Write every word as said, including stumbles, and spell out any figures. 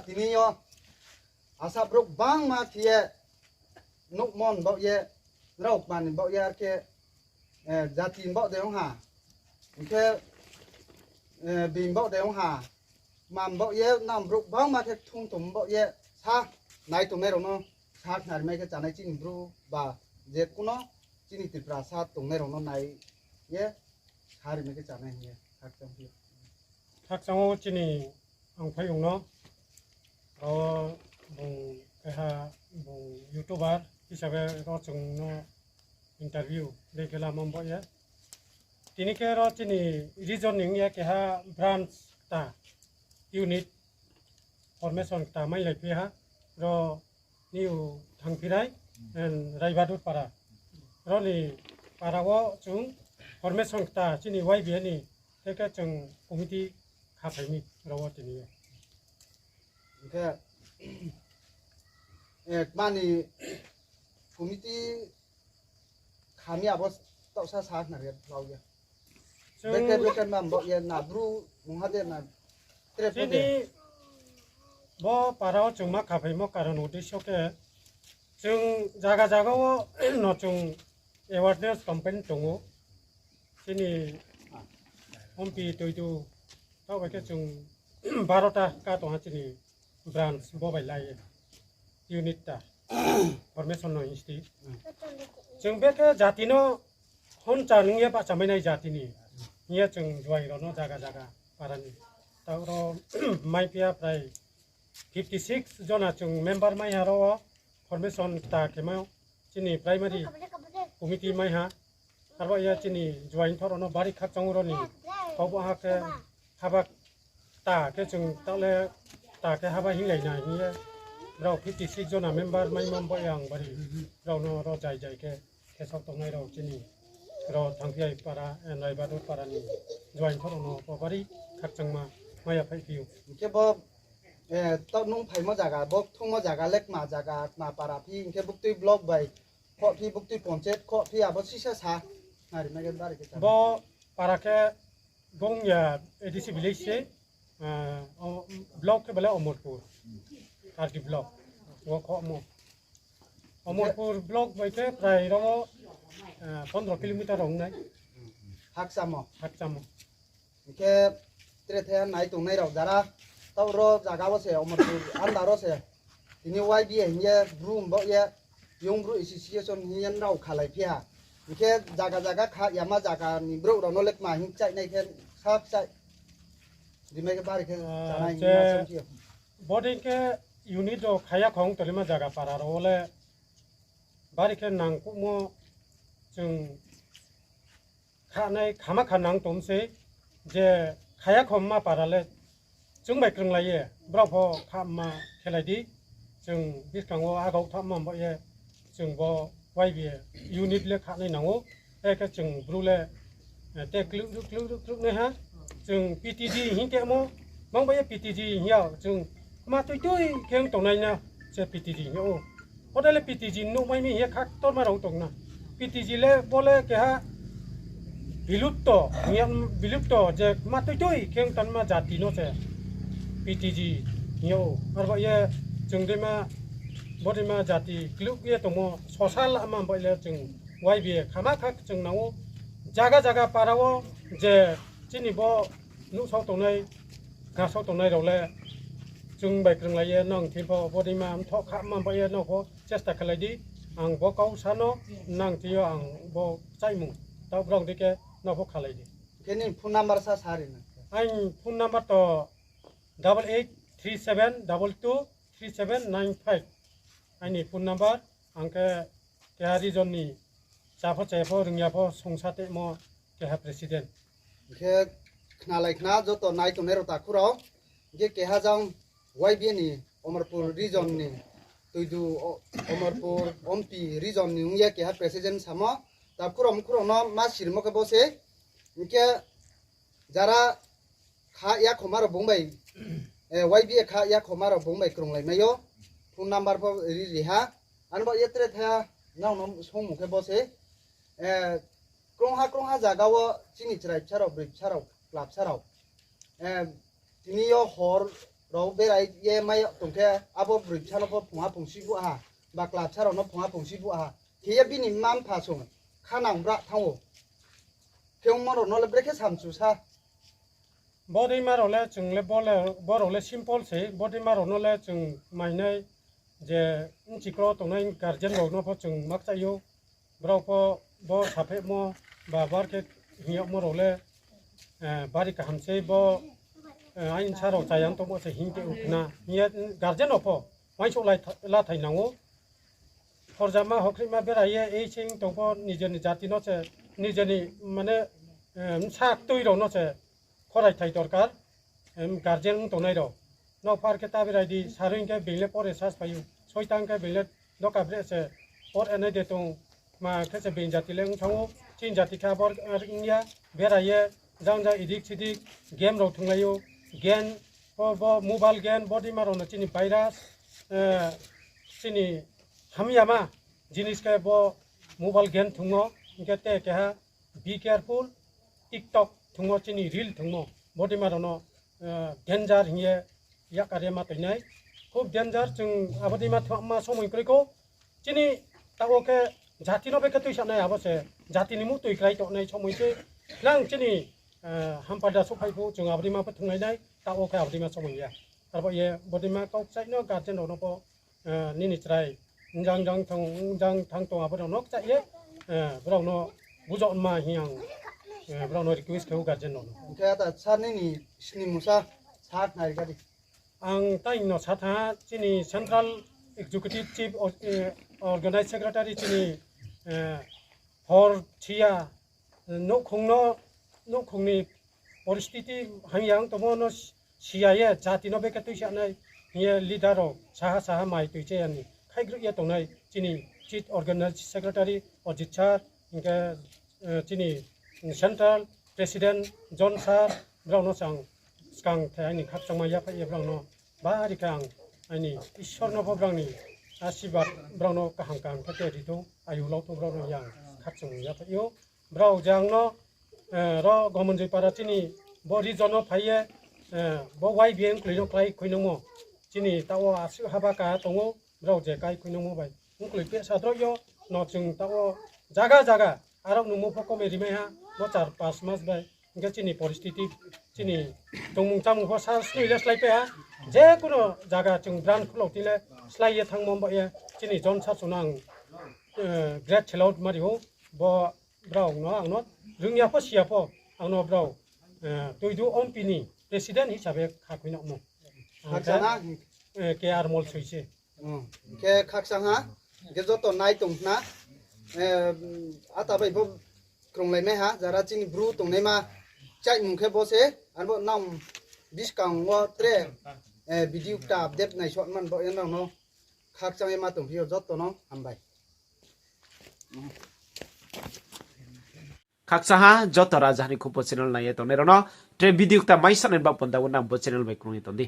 Tini yo asa borok bangma khiye nukmon bo ye, rok mani bo ye, ar khe, eh, jati bo de wng ha, hwnkhe, eh, bini bo de wng ha, mam bo ye, nam borok bangma khe thung tong bo ye, sa nai tongnai rokno sa khnari mai khe chanai chini bru ba je kuno chini Tripura sa tongnai rokno nai ye sa rimai khe chanai hwnye khakchang phio. Khakchango chini ang phai wngno. O bung keha bung YouTuber hisabe ro chwngno interview de khe lama bo ye. Tini khe ro chini region ni wngya keha branch ta unit formation ta mai lai phiya ha. Ro New Thangphirai and Raibadur para. Roni para o chwng formation ta chini Y B A ni tei khe chwng committee kha phaimi ro o tini. Hwnkhe, eh, mani committee khami abo toksa sa khna rwya. Chwng Beke beke mam bo ye na bru mungha de na tre po de. Chini bo para o chwng ma kha phaimo karon uddesho khe chwng jaga jaga o no chwng awareness campaign tongo. Chini ompi tuitu tao bai khe chwng barota ka tongha chini branch bo bai lai unit ta formation no history. Chwng beke jati no hon cha nungya ba chamai nai jati ni hiya chwng juai ro no jaga jaga parani ta ro mai pia prai fifty six jona chwng member mai ha ro formation ta khe ma chini primary committee mai ha. Arbo ya chini juain thoro no bari khakchang ro ni kok bo ha khe haba ta khe chwng tale ta khe haba hinglai na hiye rok fifty six jona member mai mam bo yang bari rok no ro jai jai khe khe sok tongnai rok chini ro thangphiyai para, eh, Raibadur para ni juain thoro no bo bari khakchangma maya phai phiyo. Hwnkhe bo, eh, to nung phaimo jaga, bo thungmo jaga, lekma jaga, ma para phi, hwnkhe buktui block bai, kho phi buktui ponchayat, kho phi abo sisa sa, nari mege bari khe. Bo para khe gong ya A D C village se, ah, o, block khe bole Omorpur, R D block, o kho mo. Omorpur block bai khe prai romo, ah, pondro kilometer rok wngnai. Hakchamo. Hakchamo. Hwnkhe tre thaya nai tongnai rok jara tau ro jaga o se Omorpur andar o se tini Y B A hinkhe brum bo ye young bru association hinkhe nrao khalai phiya. Hwnkhe jaga jaga kha yama jaga ni brouh rok no le kma hin chai nai khe sak chai. Rimai khe bari khe Ah, chanai je hinma song phiya. Boding khe unit rok khaya khong tolima jaga para rok le bari khe nang kumo chwng khanai khama kha nang tom se je khaya khom ma para le chwng bai kwrwng lai ye borok pho kha ma khelai di chwng bwskango agau tha ma bo ye chwng bo Y B A unit le khanai nango. Tei khe chwng bru le, eh, tei kluk ruk, kluk ruk, kluk nai ha. Chwng P T G hin temo, mang bai P T G hin ya, chwng ma tui tui khe wng tongnai na, se P T G hin ya o. Hotel le P T G nuk mai mi hin ya khak tor ma rok tong na. P T G le bo le keha bilupto, hin ya, bilupto je ma tui tui khe wng tan ma jati no se P T G hin ya o. Arbo ye chwng de ma, bo de ma jati kluk ye tongmo, sosal ama bai le chwng Y B A khama kha chwng nango jaga jaga para o je chini bo nuksa tongnai, gasa tongnai rok le chwng bai kwrwng lai ye nang thwi pho bo dima mthok kha ma bai ye nang pho chesta khlai di. Ang bo kau sano nang thwi yo ang bo chaimung ta brong dike nang pho khalai di. Khe nini phone number sa sa ri na. Ang phone number to double eight three seven double two three seven nine five. Aini phone number. Ang khe keha region ni chapho chayapho rwngya pho songsa temo keha president. Hingkhe khnalai khna joto nai tongnai rok takhurok. Hingkhe keha jang Y B A ni Omorpur region ni Tuidu o-, Omorpur Ompi region ni wngya keha president samo. Takhurok mukhurok no ma sirimo khe bo se. Hingkhe jara kha yakhoma rok bung bai, eh, Y B A kha yakhoma rok bung bai kwrwng lai maio. Phone number pho ri ri ha. Ani bo yetre tha nang no song mung khe bo se. Eh, krongha krongha jaga o chini chwrai bwsa rok, bwrwi bwsa rok, chwla bwsa rok. Eh, tini yo hor rok berai ye mai tongkhe abo bwrwi bwsano pho phunga phungsi bu aha, ba club sa rokno phunga phungsi bu aha. Khiye bini mma mpha song khana wng bra thango. Khe wngma rokno le brekhe samchu sa. Bodima rok le chwng le bole, borok le simple se, bodima rokno le chwng mainai je bwchiklo tongnai guardian rokno pho chwng makchaio. Borok pho bo saphemo ba bar khe hingyokmo rok le, eh, bari kaham se bo, eh, ain sa rok chayang tongmo se hingke ukhna. Hiya guardian rok pho waisuk lai tha-, la thai nango. Horjama hokrima beraye ei se wng tongpho nijeni jatino se, nijeni mane, eh, bwsa twi rokno se khorai thai dorkar, em, guardian wng tongnai rok. Nok phar khe ta berai di, sarwi hwnkhe being le pore sas phaio, soita hwnkhe being le doka bre se por enai de tong, ma khe se being jati le wng thango, chini jati khe abo wngya, beraye jang jang idik sidik game rok thwnglaio, game bo, bo mobile game bodima rokno chini virus, eh, chini hamyama jinis khe bo mobile game thwngo, hwnkhe te keha be careful, TikTok thwngmo chini reel thwngmo bodima rokno, eh, danger hiye yakar ye ma toinai. Khub danger, chwng abodima thwngma somoi kwrwikho. Chini tago khe jatino bekhe twi sanai abo se jatini muk twi kwrai tongnai somoi se nang chini, eh, hampada sok phai phu chwng abodima pho thwnglainai tago khe abodima somoi ya. Arbo ye bodima kok chaino guardian rokno pho eh, nini chwrai, njang jang thang, njang thang tong abo rok nok cha ye, eh, borok no bujok ma hi ang, eh, borok no request khe o guardian rok no. Hwnkhe ta sir nini sini musa sa nai gadi. Ang tai no sa tha chini Central Executive Chief o-, eh, Organized Secretary chini, eh, hor thia, eh, nukhung no, nukhung ni poristiti hamya wng tongmo no siya ye jati no bekhe twi sanai hiye leader rok saha saha mai twi chayani khaigruk ye tongnai chini Chief Organized Secretary Ajit sir, hwnkhe, eh, chini Central President John sir, borok no chang skang thai ani khakchangma yaphai ye borok no bari khe ang ani Ishwar no pho borok ni asirwad borok no kaham kaham khe tei ri thung ayu lok thung borok no yang khakchangma yaphai yo. Borok je ang no, eh, ro Gomonjoi para chini bo region o phai ye, eh, bo Y B A wng kwlwi no kwlai khoi nangmo. Chini ta o aswk haba ka tongo, borok je kai khoi nangmo bai. Wng kwlwi pesa droi yo no chwng ta o jaga jaga arok nungmo pho komoi rimai ha, bo char pas mas bai. Hwnkhe chini poristiti, chini tongmung chamung pho sa swnwi le slai paiha. Je kuno jaga chwng brand khulok twi le slai ye thangmo bo ye chini John sir chwng no ang, eh, great shout ma rio. Bo borok no ang no rwngya pho siya pho ang no borok, eh, Tuidu Ompi ni president hisabe kha khoi nokmo. Ang khe, eh, K R Mol sui se. Hmm. Khe khakchang ha, khe joto nai tong khna, eh, ata bai bo krunglai mai ha, jara chini bru tong nai ma chai mung khe bo se, arbo nam biskang o tre, eh, video ta update nai sot man bo en rok no khakchang ma tong phio joto no hambai. Khaksa ha joto raja hani khupo channel nai ye tong nai rok no, tre video ta mai sa nai ba pon da bo nam bo channel bai krung ye tong di.